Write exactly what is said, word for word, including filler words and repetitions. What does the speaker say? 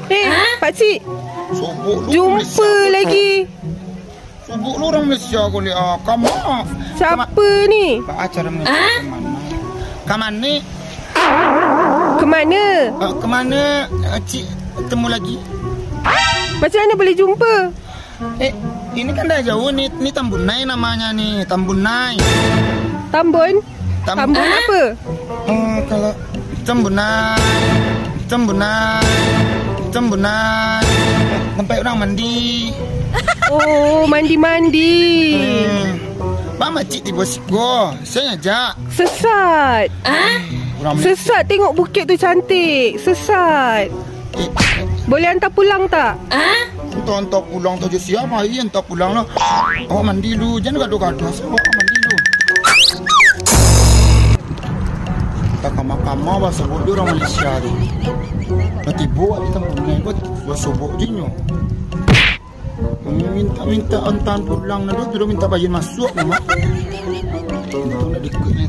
Eh, pakcik. Sobok lu Jumpa Malaysia ko, lagi. Sobok lu urang Malaysia ko, Lia. Kama? Siapa ni? Baa cara Malaysia ka mana? Ka mana? Ka mana? Ah, ka mana, ah, cik temu lagi? Macam mana boleh jumpa? Eh, ini kan dah jauh ni. Ni Tambunai namanya ni, Tambunai. Tambun? Tam- Tambun apa? Oh, kalau Tambunai, Tambunai, Tambunai. Tempat orang mandi. Oh, mandi-mandi. Hmm. Baa makcik tibo siko? Sia ngajak. Sesat. Urang Sesat, tengok bukit tu cantik. Sesat. Eh. Boleh hantar pulang tak? Hantar-hantar pulang tu je, sia mari hantar pulang lah. Awak mandi lu, jan gaduah-gaduah, sia awak mandi lu. Antah kama-kama basobok jo urang Malaysia tu. Lah tibo awak di Tambunai ko, basobok jo inyo. Minta-minta hantar pulang, nah, tu dah minta bayar masuak, Mak. Untung dah deket ni.